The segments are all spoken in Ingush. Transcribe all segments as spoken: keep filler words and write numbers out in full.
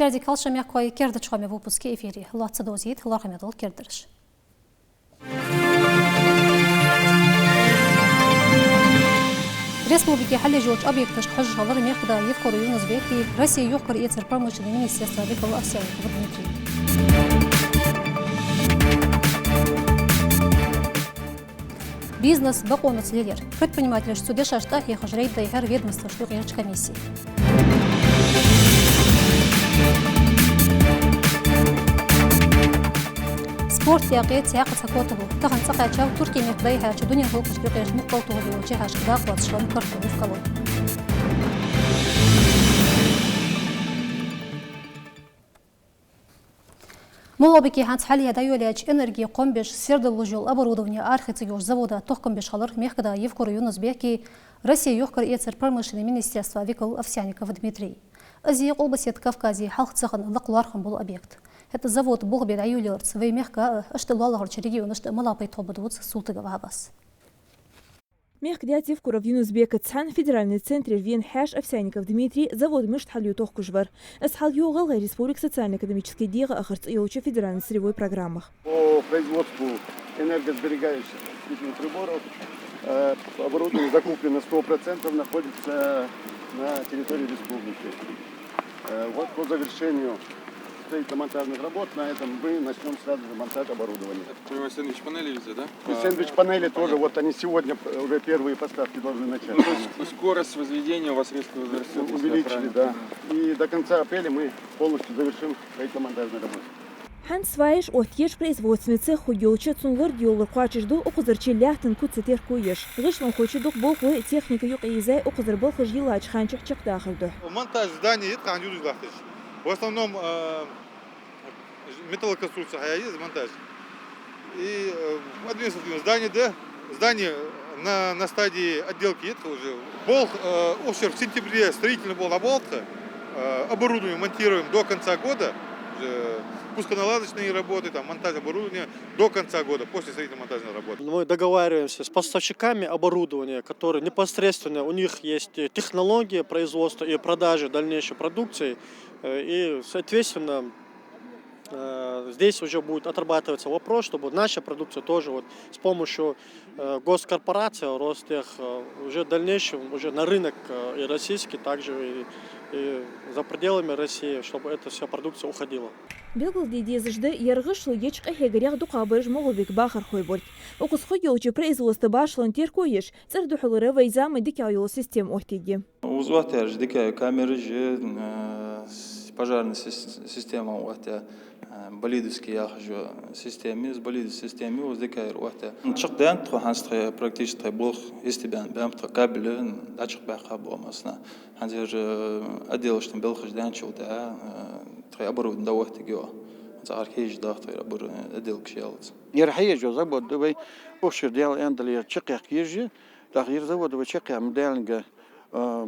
Деррига халкъа мехкахой, керда хоамий выпуск я эфире. Лоацца довзийт лоархӀаме дола кердараш. Республике хьалъеш йолча объекташка хьожаш хилар мехкда Евкуров Юнус-Бек а, Россе юхакара-эцара промышленни министерства викал Овсянников Дмитрий. Бизнес бокъонца лелаяр. Предпринимателаш цу дешашта тӀахьехаш рейд дӀайихьар ведомствашта юкъерча комиссе. Спорта юкъе цхьаькха цхьа котало. Тахан цӀакхаьчав Турке мехка дӀайихьача дунен гӀулакхашта юкъерча мукъа кулгалхочун чехьашка дакъа лоацаш хинна картолий колонна. МагӀалбике хӀанз хьалъе дӀайолаяьча энерге кхоабаш, сердал луш йола оборудовани арахеца йолча завода тохкам беш хилар мехкда Евкуров Юнус-Бек а, Россе юхакара-эцара промышленни министерства викал Овсянников Дмитрий. Из я Къулбаседа Кавказе хьалха ца хинна лакха лоархӀам бола объект. ХӀаьта завод болх бе дӀайолаяларца вай мехка а, иштта лоалахарча регионашта а малагӀа пайда хургба дувц Султыгова Хьавас. Мехкдаьца Евкуров Юнус-Бека цхьана федеральни центрера вена хьаьша Овсянников Дмитрий завод мишта хьалъю тохкаш вар. Из хьалъю ГӀалгӀай Республика социально-экономически дегӀа ахар цӀи йолча федеральни сырьевой программах. По производству энергосберегающих пищевых приборов, э, оборудование закуплено сто процентов, находится на территории республики. Э, вот по завершению строительно-монтажных работ на этом мы начнём сразу же монтаж оборудования. Вы сэндвич-панели везде, да? И сэндвич-панели тоже, вот они сегодня п-, уже первые поставки должны начаться. Ну, то есть скорость возведения у вас резко возрастёт, если я правильно понимаю. Увеличили, да. И до конца апреля мы полностью завершим строительно-монтажные работы. ХӀанз вай ше оттаеш производственни цех хургйолча, цун лораде йолар кхоачашду укхазарча лаьттан куц терко еш. ГӀишлон хоча дукха болхлой техника юкъе езай укхазара балхаш йиллача хана чухь чакхдахар духьа. Монтаж здания я тха хӀанз юдаш латташ. В основном, э, металлоконструкция хьаяь я из монтаж. И, э, административное здание, да, здание на, на стадии отделки я тха уже. Болх, э, укх шера в сентябре строительный болх дӀабоал тха, э, оборудование монтируем до конца года. Уже пусконаладочные работы, там, монтаж оборудования до конца года, после строительно-монтажных работ. Мы договариваемся с поставщиками оборудования, которые непосредственно, у них есть, э, технология производства и продажи дальнейшей продукции, э, и, соответственно, э, здесь уже будет отрабатываться вопрос, чтобы наша продукция тоже вот с помощью, э, госкорпорации Ростех, э, уже в дальнейшем уже на рынок, э, и российский, также и, и за пределами России, чтобы эта вся продукция уходила. Белгалде дезаш да, ер гӀишло еча къахьегарех дукхагӀбараш МагӀалбика бахархой болга. Укхаза хургйолча производства башхалон терко еш, цӀера духьалара вай заман дикагӀа йола система оттаергья. Укхаза оттаяьраш дика камераш я, э, с-, пожарни сис-, система оттаяь, э, болидовски яхаш йола система я, из болидовски система я, укхаза дика яр оттаяь. Чакхдаьннад тхо хӀанз тха практически тха болх йистебаьнна, баьннаб тха кабель, дӀачакхбаьккхаб массане. ХӀанз ер, э, отделашта белхаш даьнначул тӀехьагӀа, э, тха оборудовани дӀаоттаргья. ХӀанз цхьа архӀа хьежаш да тха обору-, отделкаш яллалца. Ер хьаеш йола завод вай укх шера, Даьла аьнна дале, чакхъяккха езаш я. ТӀаккха ер завод вай чакхъяьнна ма даллинге, а,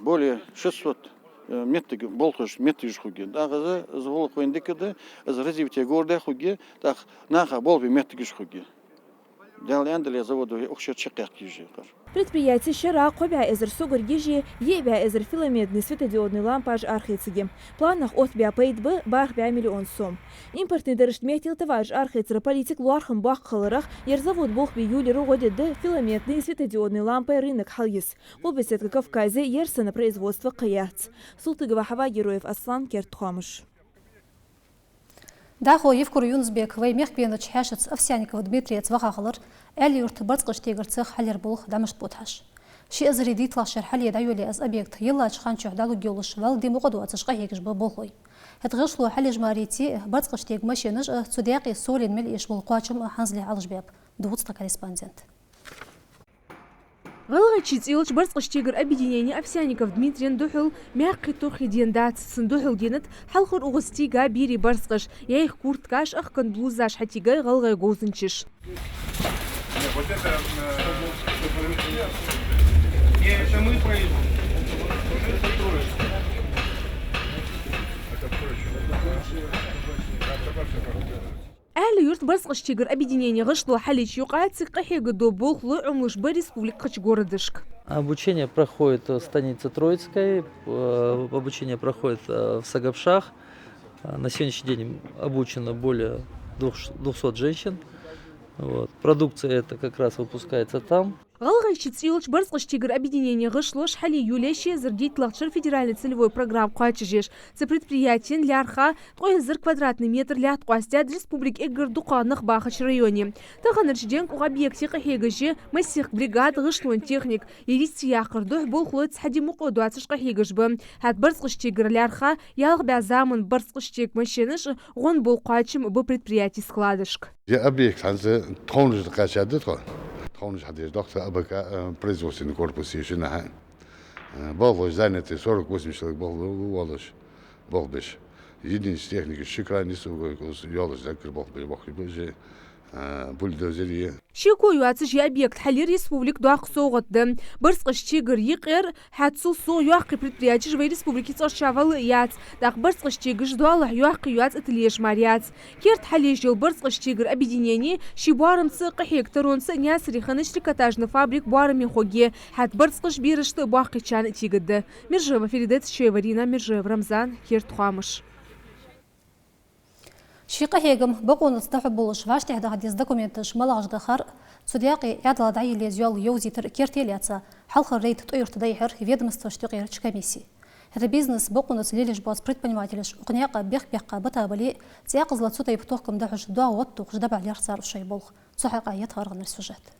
более шестьсот, э, моттиг, болхаш моттигаш хургья. ТӀаккха из, из гӀулакх вайна дика да, из развитие города хургья, тӀаккха наха болх бе моттигаш хургья. Даьла аьнна дале, завод вай укх шера чакхъяккха езаш я. Предприяти шера кхо бӀаь эзар сугаргаш я, йиъ бӀаь эзар филаментни светодиодни лампаш арахецаргья. Планах оттабаь пайда ба бархӀ бӀаь миллион сом. Импортни дарашта меттел товараш арахецара политика лоархӀам боаккхаларах, ер завод болх бе йолаяра гӀо дергда филаментни светодиодни лампай рынок хьалъйиса. Къулбаседа Кавказе ер санна производство кхы яц. Султыгова Хьава, Героев Аслан, «Керда хоамаш». ДӀахо Евкуров Юнус-Бек вай мехка венача хьаьшаца Овсянников Дмитрийца ваха хилар Аьлий-Юрта барзкъаш тегара цех хьалъяра болх дӀа мишта бутт хьажа. Ши эзари дийтталагӀча шера хьалъе дӀайолаяь из объект йиллача хана чухь дӀалургйолаш вӀалла ди мукъа доацаш къахьегаш ба болхлой. ХӀаьта гӀишло хьалъеш марице а, барзкъаш тега машенаш а, цу даькъе солийна мел эшаш бола кхоачам а хӀанзале Ӏалашбаьб, дувц тха корреспондента. ГӀалгӀайче цӀи йолча барзкъаш тегара объединене Овсянников Дмитрийна духьал маькх хи турхий дена дац. Цунна духьал денад хьалхара укхаза тийга берий барзкъаш, яьха курткаш, ахкан блузаш хьатийга гӀалгӀай говзанчаш. Аьлий-Юрта барзкъаш тегара объединене гӀишло хьалъеча юкъа цига къахьега дола болхлой Ӏомалуш ба республика кхыча городашка. Обучение проходит в станице Троицкой, э, обучение проходит, э, в Сагопшах. А на сегодняшний день обучено более двух-, двухсот женщин. Вот. Продукция эта как раз выпускается там. «ГӀалгӀайче» цӀи йолча «Барзкъаш-Тигр» объединене гӀишлош хьалий июле ши эзар дийтлагӀча шера федеральни целевой программа кхоачашъеш. Цу предприятена лаьрхӀа ткъо эзар квадратни метр лаьтта къоастадаьд республике эггара дукха нах бахача районе. Таханарча денга укх объекте къахьегаш я масех бригада, гӀишлон техника. Ер йист яккхара духьа болхлой цхьа ди мукъа доацаш къахьегаш ба. ХӀаьта «Барзкъаш-Тигр» лаьрхӀа ялх бӀаь заман «Барзкъаш-Тигр» машенаш а, гӀон бола кхоачам а ба предприятен складашка. Ер объект хӀанз тховнаш кхаьчад тхо. Тховнаш хьадеш доахк тха АБК, э, производственный корпус ешанахьа. Э, болхлой заняты, сорок восемь человек болх бе-, болаш, болх беш. Единица техники, ши кран, несу йолаш, заккар болх бе-, болх бе-, бе-, э, бульдозер е. Шеко йоацаш ер объект хьалъяр республика доккха совгӀат да. «Барзкъаш-Тигр» юкъера хӀаьта цул совгӀа йоккхий предприятеш вай республике цӀерча вала яц. ТӀаккха «Барзкъаш-Тиграш» доалахьа йоккхий йоаца италеш мара яц. Керда хьалъеш йола «Барзкъаш-Тигр» объединени ший боарамца, къахьега таронца Наьсаре хиннача трикотажни фабрика боараме хургья. ХӀаьта барзкъаш берашта а боккхийчарна а тигадаргда. Мержоева Фарида, Цечоева Рина, Мержоев Рамзан, «Керда хоамаш». Ший къахьегама бокъонца дӀахьо болаш вӀаштӀехьа даха деза документаш малагӀаш да хар, цу даькъе Ӏаьдала дӀайилла еза йоал йовзийтар керте лаьца хьалхара рейд ТӀой-Юрта дӀайихьар ведомствашта юкъерча комиссе. ХӀаьта бизнес бокъонца лелаеш боаца предпринимателаш укх наькъа бехк-бехка бита бале а, цӀаккха а цу тайпара тохкам дӀахьош доагӀа оттадоахаш дӀабахьа лаьрхӀа цар шоай болх. Цу хьакъехьа я тха аргӀанара сюжет.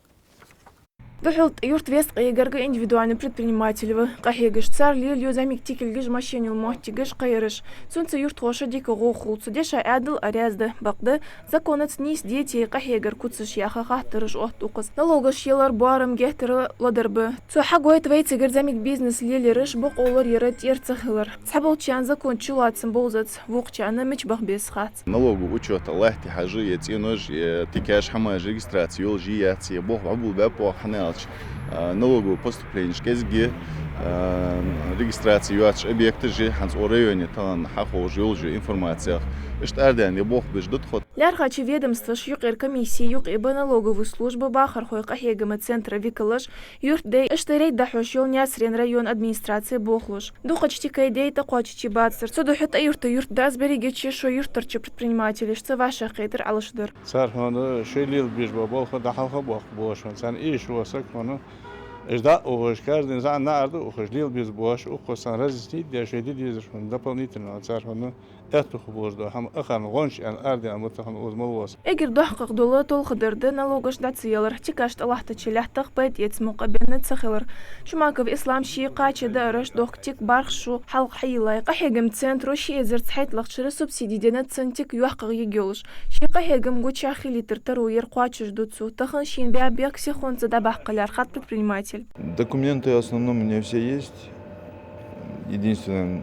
Духхьал ТӀой-Юрта вестка эггара индивидуальни предприниматель ва. Къахьегаш цар лелаю зӀамига тикалгаш, машен йола моттигаш, кхыяраш. Цунца юртхоша дика гӀо хул. Цу деша Ӏаьдал а раьза да. Бакъда, законаца нийса деций къахьегара куцаш яха хаттараш отт укхаза. Налогаш ялар, боарам геттара лодар ба. Цо хьагойт вай цигара зӀамига бизнес лелаераш бокъо лораяра тӀера ца хилар. Цхьаболчарна закон чулоацам бовзац, вокхарна мича баха беза хац. Налоговый учёт латте хьажа, е цӀенош, е тикаш, хӀамаш регистраци йолаш йий, яц, е болх бӀабула баьппох хьаналча, а, налоговый поступленеш кӀезига, а, регистраци йоацаш объекташ я, хӀанз укх районе тахан хьаховш йолаш йола информацех. Иштта арадаьнна е болх беш да тхо. ЛаьрххӀача ведомстваша юкъера комиссе юкъе ба налоговый служба, бахархой къахьегама центра викалаш, юртдай, иштта рейд дӀахьош йола Наьсарен района администраце болхлош. Дукхача тикай даьй тӀакхоачачий бацар. Цудухьа ТӀой-Юрта юртдас берригача шоай юртарча предпринимателашца вӀашагӀкхетар Ӏалашдар. Цар хьона шоай лелабеш бола болх дӀахьалха боаккхаш болаш хьона. Царна эшаш вола саг хьона. Уж дӀа а ухаш, каждый день зӀамига наӀара дӀаухаш, лелабеш болаш, укхаза царна разъяснить деш, шоай де дезар хьона дополнительно цар хьона. Аьттув болаш дола хӀама ахарна гӀонча аьнна арадаьнна ма тахан укхаза мел воаца. Эггара доккхагӀа дола толхадар да налогаш дӀа ца ялар, тикаш тӀалаттача лаьттах пайда эца мукъа бенна ца хилар. Чумаков Ислама ший кхача даараш дохк тика бархӀ шу хьалха хьайийллай. Къахьегама центро ши эзар цхьайтталагӀча шера субсиди деннад цун тика йоккхагӀа йига йолаш. Ший къахьегам гучахь хилийтар таро яр кхоачашду цо. Тахан шийна баь бехк сихонца дӀабаккха лаьрхӀад предприниматель. Документы в основном у меня все есть. Единственное,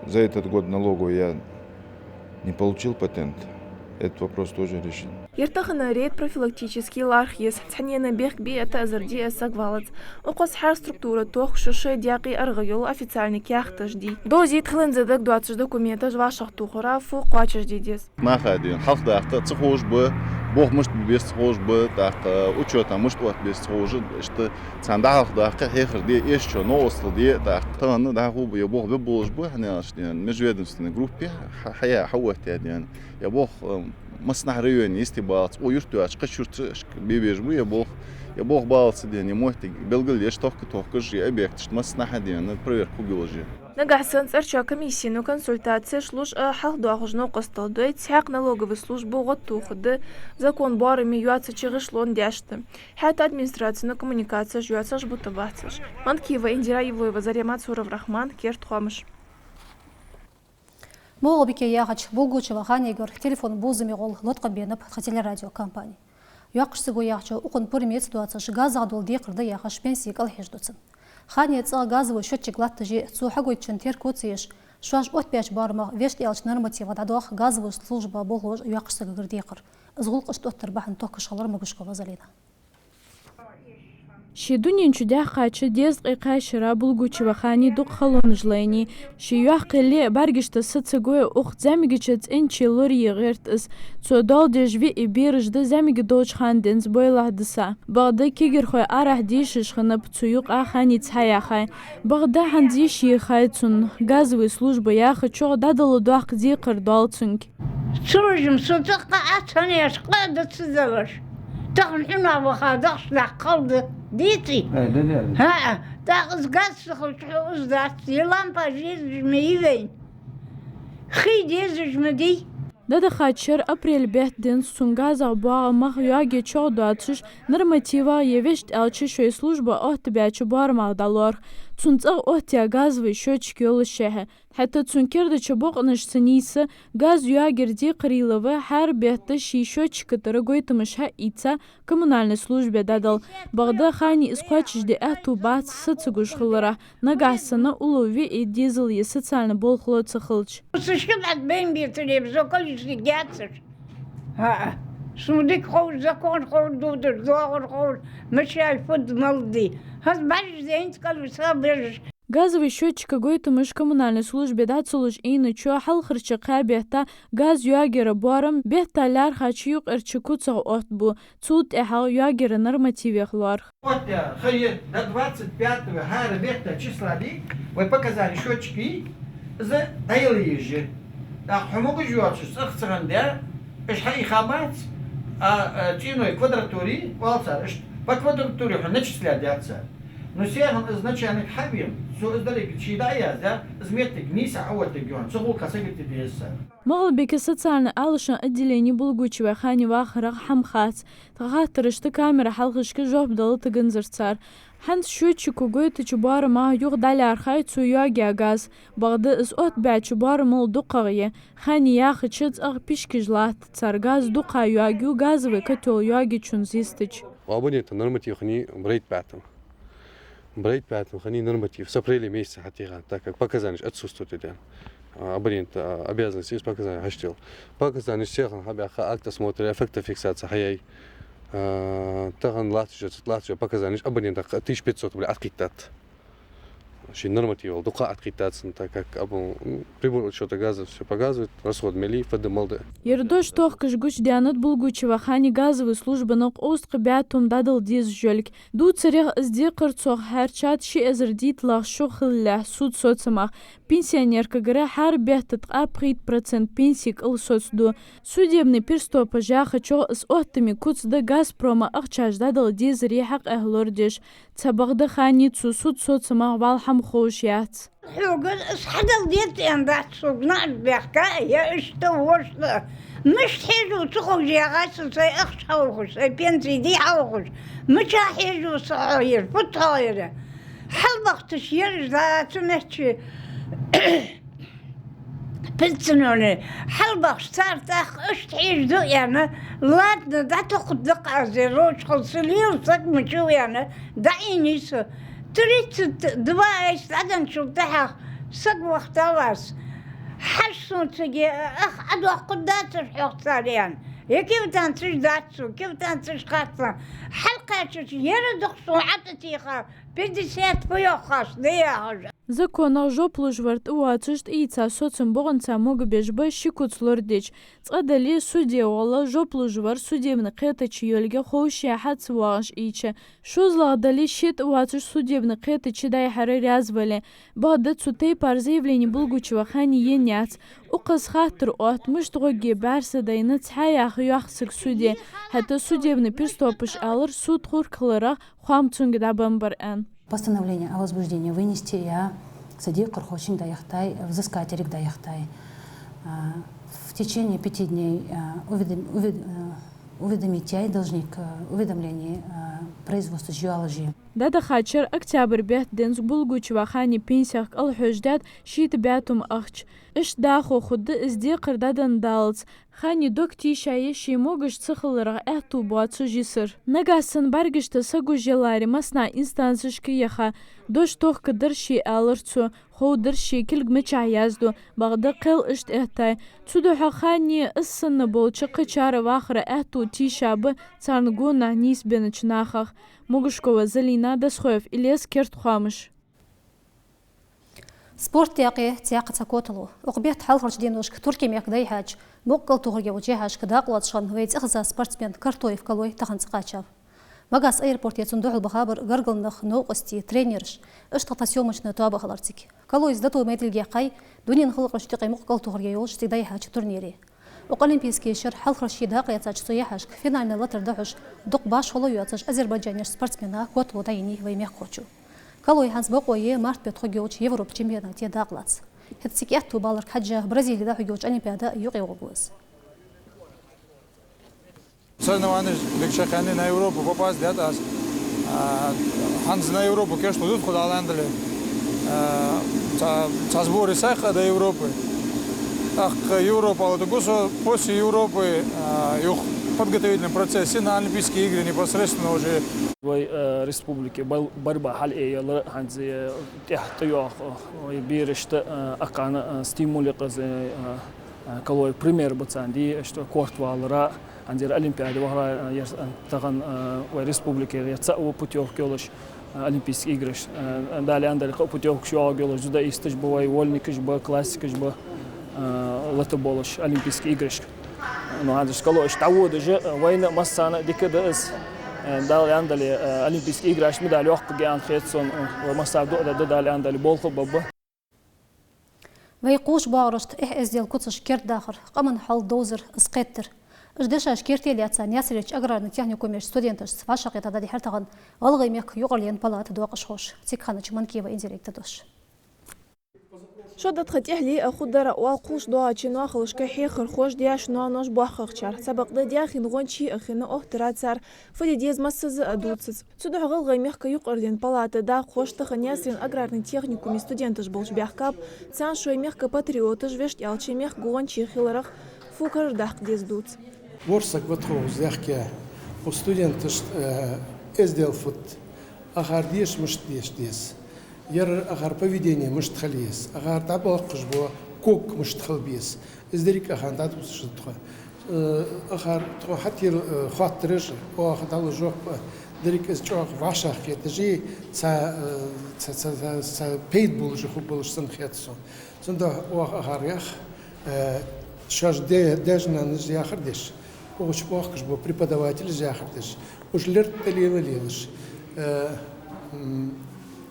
за этот год налоговый я не получил патент. Этот вопрос тоже решен. Ер тахан рейд профилактически лархӀа еза. Цхьаннена бехк бе а, таӀазар де а саг валац. Укхаза хӀара структура тохкаш шоай даькъе аргӀа йола официальни каьхаташ дий. Довзийта хиланза дагадоацаш документаш вӀашагӀтохара фу кхоачашде деза. Наха ден хьалхадаккха ца ховш ба, болх мишта бе беза ца ховш ба, тӀаккха учёта мишта отта беза ца ховш, иштта царна дӀахьалхадаккха хьехар де, эшачоа новкъостал де, тӀаккха тахан дӀахо ба, е болх бе болаш ба, хӀана аьлча ден межведомственный группе хьа-, хьая, хьаоттаяь ден. Е болх, э, массанахьа районе йисте балац, укх юрта йоацаш кхыча юрташка бе безаш ба е болх. Е болх балац ден, е моттиг белгалъеш, тохка тохкаш, е объекташта массанахьа ден проверка хургйолаш я. Нагахьа санна цӀерчоа комиссено консультацеш луш а, хьалхадоахаш новкъостал дой, цхьаькха налоговый службо гӀод тохаргда, закон боараме йоацача гӀишлон дешта. ХӀаьта администрацино коммуникацеш йоацаш бутаргбац уж. Манкиева Индира, Ивлоева Зарема, Цуров Рахьман, «Керда хоамаш». МагӀалбике яхача Булгучева Ханегара телефон бувзаме гӀолла латкъам беннаб тха телерадиокомпане. Йоккхача саго яхачох, укхун пурам эца доацаш, газах дола декхар да яхаш, пенси кӀалхьежаду цун. Хане цӀагӀа газовой счётчик латташ я, цо хьагойтачун терко ца еш, шоаш оттабаьча боарамах вешта аьлча нормативах дӀадоах газовой служба болхлоша йоккхача сагагара декхар. Из гӀулакх иштта оттар бахьан тохкаш хилар Могушкова Залина. Ший дунен чу даьхкача дезткъеи кхаь шера Булгучева Хани дукха халонаш лайнай. Ший йоккха яле а бӀаргашта са ца гой, укх зӀамигача цӀенче лорае гӀерт из. Цо доал деш виъ бераш да зӀамига долча хана денз бойлахь дисса. Бакъда кагирхой арахьа дешаш хиннаб, цу юкъа Хани цхьа яхай. Бакъда хӀанз йиш йийхай цунна. Газови служба яхачох дӀадала доккха декхар доал цунга. Цу ружим со цӀаккха а цхьаннеш къа а ца далаш. Тахан хьуна ваха дахаш лакха халда. Дийций? Э, да, да, да. ХӀаа, тӀаккха из газ ца хилча хьо из дац, е лампа дезаш ма йий вайна. Хий дезаш ма дий. ДӀадахача шера апрель бетта денз цунна газах боагӀа мах йоаге чӀоагӀа доацаш, нормативах е вешта аьлча шоай служба оттабаьча боарамах дӀалоархӀ. Цунна цӀагӀа оттаяь газови счётчик йолашшехьа. ХӀаьта цун кердача бокъонашца нийса газ йоагара декхарийла ва хӀара бетта ший счётчика тӀара гойтамаш хьаийца коммунальни службе дӀадала. Бакъда Хани из кхоачашде аьттув бац са ца гуш хиларах, нагахьа санна уллув виъ дезал е социальни болхло ца хилча. Со ши бӀаь бен бетареб, со количество яцаш. ХӀаа. Сона дика ховш, закон ховш, дудаш, доагӀар ховш, мичай фуд малди. ХӀанз бӀараш зенц калви са бежаш. Газови счётчика гойтамаш коммунальни службе дӀа ца луш Ӏийначо хьалхарча кхаь бетта газ йоагара боарам бетта лаьрхӀача юкъерча куцах оттабу, цул тӀехьагӀа йоагара нормативех лоархӀ. Оттаяь ха я, до двадцать пятого хӀара бетта числа дий, вай показани счётчика, из дӀаяла еза. ТӀаккха хьо могаш йоацаш цӀагӀа ца хиннад, уж хьаийха бац, а, а, цӀеной квадратуре, оал цар, уж по квадратуре хьона начислять даьд цар. Ну, сехьа из начальник хьавена, цо из деррига ший дӀа а яздаь, из моттиг нийсса Ӏооттаргйолаш, цу гӀулакха сагота деза цар. МагӀалбике социальни Ӏалашон отделене Булгучева Хани вахарах хӀама хац. Тха хаттарашта камера хьалхашка жоп дала таганзар цар. ХӀанз счётчико гойтача боарамах юха дӀалаьрхӀай цо йоагаь газ. Бакъда из оттабаьча боарамал дукхагӀа я. Хани яхача, цӀагӀа пишкаш латт, цар газ дукха йоагаю газови котёл йоагачунца йистача. У абонента норматив хиннай брайт пятом. Брайт пятом хиннай норматив с апреля месяца хьатӀехьа, так как показанеш отсутствуют, аьнна. А, абонент, а, обязанности из показани хьаштел. Показанеш сехьа хьабаьха, акт осмотра, фактофиксаци хьаяьй. А, тахан латташ, латташ показанеш абонента тысяча пятьсот рублей Ӏоткхийттад. Ший нормативал дукха Ӏоткхийттад цунна, так как абу-, м, прибор учёта газа всё показывает, расход мел я, фу да мел да. Ер дош тохкаш гучадаьннад Булгучева Хани газови службана кхузткъа бӀаь тум дӀадала дезаш йолга. Дувцарех, из декхар цох хьарчад ши эзар дийтталагӀа шу хилалехь суд соцамах. Пенсионеркагара хӀара бетта ткъаь пхийтта процент пенси кӀал соцаду. Судебни приступаш яхачох, из оттаме куц да Газпрома ахчаш дӀадала дезари хьакъехьа лорадеш. Цхьабакъда Хани цу суд соцамах вӀалла хӀама ховш яц. Хьога из хьадала деза аьнна дац сога, наӀарга баьхка, е иштта, вошта. Мишта хьежа ца ховш ягӀай со, сай ахча хьахьокхаш, сай пенси ди хьахьокхаш. Мича хьежа со хьо ер, фуд хьо ер? Хьалбахийташ ераш да цу мехчи. Пенсионераш хьалбахаш, цар тӀаккха иштта хьежа да аьнна, ладно, дӀатохаргда-кх аз ер, лочкъал са лела саг ма ва аьнна, дӀаийний со. Тридцать два айса дӀаденначул тӀехьагӀа саг вахийтав аз. Хьажа сона цига, ах, Ӏодоаккхаргдацар хьох цар аьнна. Е квитанцеш дац сона, квитанцеш хац сона. Хьалкхаьчача, ер а дукха сона Ӏо тӀатеха, пятьдесят фу йоах аз, да яхаш. Законах жоп луш вар тӀавоацаш тӀаийца соцам бокъонца могабеш ба ши куц лорадича. Цкъа дале, суде гӀолла жоп луш вар судебни кхетаче йолга ховше хьа ца воагӀаш ийча. ШозлагӀа дале, ше тӀавоацаш судебни кхетаче дӀайихьар раьза вале. Бакъда цу тайпара заявлени Булгучева Хани енна яц. Укхаза хаттар отт, мишта гӀоргья бӀаьрса дайна цхьа яха йоах саг суде. ХӀаьта судебни приступаш аьлар, суд хургхиларах хоам цунга дӀабеннабар аьнна. Постановление о возбуждении вынести я са декхархочунга дӀаяхийтай, взыскателга дӀаяхийтай. А, в течение пяти дней, а, уведом-, увед-, а, уведомить яьй должник, а, уведомление, а, производстве йоаллаш я. ДӀадахача шера октябрь бетта денз Булгучева Хани пенсех кӀал хьожадаьд шийтта бӀаь тум ахча. Иштта дӀахо хургда из декхар дӀаденна даллалца. Хани дог тийшаяь, ше могаш ца хиларах аьттув боацаш йисар. Нагахьа санна бӀаргашта сагуш яларе массанахьа инстанцешка яха. Дош тохкаргдар ше, аьлар цо, ховргдар ше кулг мичахьа язду, бакъда кхел иштта эттай. Цудухьа Хани а, из санна болча кхычар а вахара аьттув тийшаб царна гонахьа нийсбеннача нахах. Могушкова Залина, Досхоев Илез, «Керда хоамаш». Спорта даькъе цхьаькха цхьа котало. Укх бетта хьалхарча деношка Турке мехка дӀайихьача мукъа кӀалтохаргйолча яхьашка дакъа лоацаш хинна вай цӀихеза спортсмен Картоев Калой тахан цӀакхаьчав. Магасе аэропорте цунна духьал баха бар гаргара нах, новкъостий, тренераш, иштта тха съёмочни тоаба хилар цига. Калойс дӀатоха майдилга яьккхай дунен халкъашта юкъе мукъа кӀалтохаргйолаш цига дӀайихьача турнире. Укх Олимпийски шера хьалхара ше дакъа лаьцача цу яхьашка финальни латар дӀахьош дукха башхало йоацаш азербайджанерча спортсмена котало дӀаеннай вай мехкахочо. Калой хӀанз бокъо я март бетта хургйолча Европа чемпионате дакъа лаца. ХӀаьта цига аьттув баларга хьежжа Бразиле дӀахьоргйолча Олимпиаде юкъегӀоргва из. Соревнованеш дика шоай кхаьннай, на Европу попасть даьд аз. А, хӀанз на Европу кийчлургда тхо, Дала аьннадале. А, цхьа, цхьа сбораш сай кхы до Европы. ТӀаккха Европа алатургва со, после Европы, а, юха подготовительный процесс и на Олимпийские игры непосредственно уже. Вай, э, республике бал-, борьба хьалъайийлар, хӀанз, э, тӀехьа тӀайоагӀа, э, вай берашта, э, акхарна, э, стимул я-кх из, э, э, Калой пример ба царна де, иштта корта валара, хӀанз ер Олимпиаде вахара, э, ер, э, тахан, э, вай республикера ер цаӀ ва путёвка йолаш, э, Олимпийски играш, э, Дала аьннадале, кхы а путёвкаш йоагӀаргйолаш, дзюдоисташ ба вай, вольникаш ба, классикаш ба, э, лата болаш Олимпийски играшка. Ну, хӀанз Калой иштта дӀаводаш, э, вайна а массанена а дика да из, э, Дала аьннадале, э, Олимпийски играшта медаль йоаккхаргья аьнна хет сона, э, вай массане а дуӀа дергда, Дала аьннадале, болх а бергба. Вай кхувш боагӀарашта эхь-эздел куцаш кердадахар, къаман хьал довзар, из кхетадар. Уж дешаш керте лаьца Наьсарерча аграрни техникумерча студенташца вӀашагӀкхетар дӀадихьар тахан ГӀалгӀай мехка юкъарлен палата доакъашхоша. Цига хиннача Манкиева Индира дӀадоагӀаш. Шо да тха тӀехьале а, хургдар а оал кхувш доагӀача ноахалашка хьехархоша, даьша-ноаноша, боккхагӀчар. Цхьабакъда даьхен гӀончий а хинна, оттар цар, фу де деза массаза а дувцац. Цудухьа ГӀалгӀай мехка юкъарлен палата дакъахоша тахан Наьсарен аграрни техникуме студенташ болча баьхкаб, царна шоай мехка патриоташ, вешта аьлча мехка гӀончий хиларах фу карардаккха деза дувц. ВорхӀ саг ва тхо укхаза даьхка, укх студенташта, э, эздел фуд, акхар деша мишта деша деза, ерригача акхар поведени мишта хила еза, акхар дӀабоаккхаш бола ког мишта хила беза. Из деррига акхарна дӀадувцаш да тхо. Э, акхар тхо хьатӀера, э, хоаттараш, оаха дала жоп а, деррига из чӀоагӀа вӀашагӀкхеташ, цхьа, э, цхьа, цхьа, цхьа, цхьа пайда болаш хургболаш санна хет сона. Цудухьа оаха акхарга йоах, э, шоаш де-, даьша-ноаноша яхар деш, укхаза боккхаш бола преподавателаша яхар деш, уж лерттӀа лела лелаш, э, м,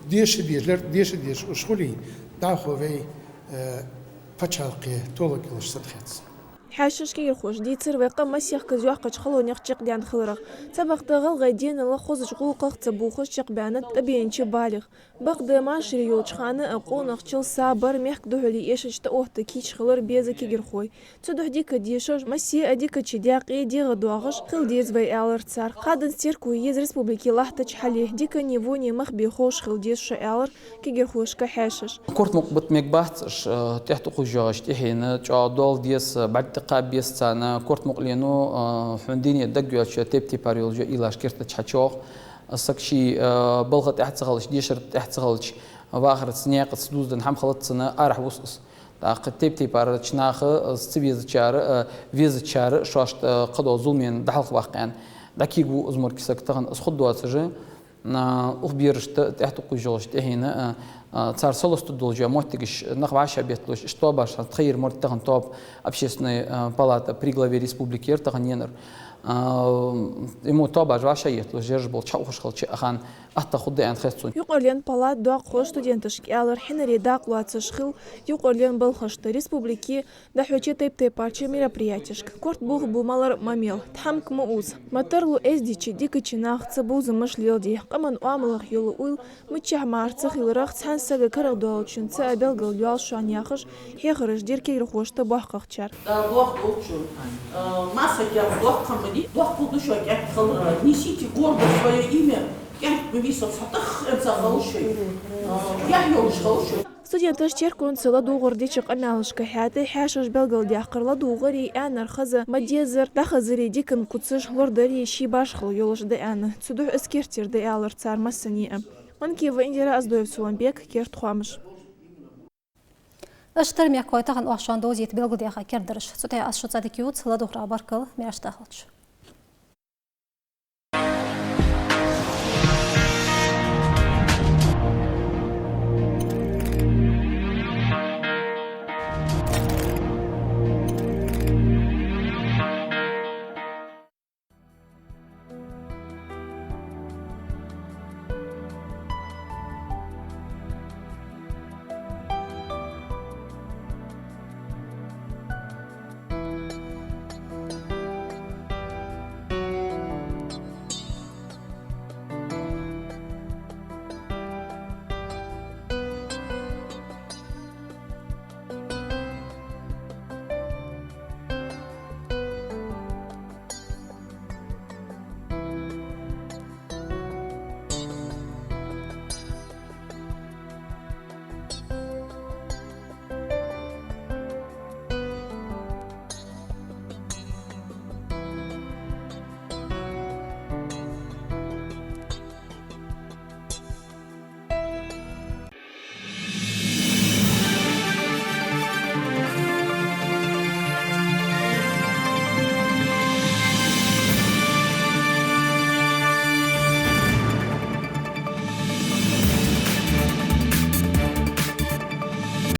деша дезаш, лерттӀа деша дезаш уж хуле, дӀахо вай, э, паччахьалкхе толаргйолаш санна хет сона. Хьаьшаш кагирхоша дийцар вай къам масехказа йоккхача халонех чакхдаьнна хиларах. Цхьабакъда ГӀалгӀай денал хозача гӀулакхах ца бувхаш чакхбаьннаб тӀабенача балех. Бакъда машаре йолча хана а къонахчал сабар, мехка духьале эшача тӀаотта кийча хилар беза кагирхой. Цудухьа дика дешаш, массе а дикача даькъе дегӀадоагӀаш хила деза вай, аьлар цар. Кхаданца терко е еза республике латтача хьале, дикане воне мах бе ховш хила деза шо, аьлар кагирхошка хьаьшаша. Корта мукъа бита мегабац уж, э, тӀехьа тӀакхувш йоагӀача тӀехьенна, чӀоагӀа доал деза, бӀарг тӀакхаба беза царна, корта мукъа лено, э, хьона дуне дагайоалача тайп-тайпара йола ийла керта чу хьачоагӀа. Саг ший, э, балха тӀехьа ца хилча, дешара тӀехьа ца хилча, вахарца, наькъаца дувзаденна хӀама хилац цунна, арахьа вус из. ТӀаккха тайп-тайпарча наха, э, ца везачара, э, везачара шоашта, э, кхыдола зуламе дӀахьалхаваккха аьнна, дӀакийгва из морг саг тахан, из хургдоацаш, э, укх берашта тӀехьа тӀакхувш йоагӀача тӀехьенна, э, э, цар салост долча моттигаш, нах вӀашагӀбетталуш, иштта тоабаш, тха ер морг тахан тоаба, общественная, э, палата при главе республики яр тахан енар. Э, иму тоабаш вӀашагӀъетталуш, ераш болча хьаухаш хилча, акхарна атта хургда аьнна хет сона. Юкъарлен палата доакъахоша студенташка аьлар, хьинаре дакъа лоацаш хила юкъарлен балхашта, республике дӀахьоча тайп-тайпарча мероприятешка. Корта бохабу малар ма мел, тхьамга ма уза. Ма тарлу эздийча, дикача нахаца бувзамаш леладе. Къаман оамалах йола уйла миччахьа мара ца хиларах, цхьан сага карагӀдоалачунца а белгалйоал шоана, яхаш, хьехараш дир кагирхошта боккхагӀчар. Да, боккха долчун. Э, масса кӀаьнк доккха ма дий, доккха да шоай кӀаьнк хилар. Несите гордо своё имя, кӀаьнк ма вий со, цхьа тӀех энца хила шоай. Э, яхь йолаш хила шоай. Студенташ терконца ладувгӀар деча къамаьлашка хьаьта, хьаьшаша белгалдаьккхар, ладувгӀари аьннар хаза ма деззара, дӀахазари дикан куцаш лорадари ший башхало йолаш да аьнна. Цудухьа из керттера да, аьлар цар массане а. Манкиева Индира, Оздоев Сулумбек, «Керда хоамаш». Иштта дар, мехкахой, тахан оаха шоана довзийта белгалдаьха кердадараш. Цу тӀа аз шуца дика ювц, ладувгӀарах баркал, маьрша дахалда шо.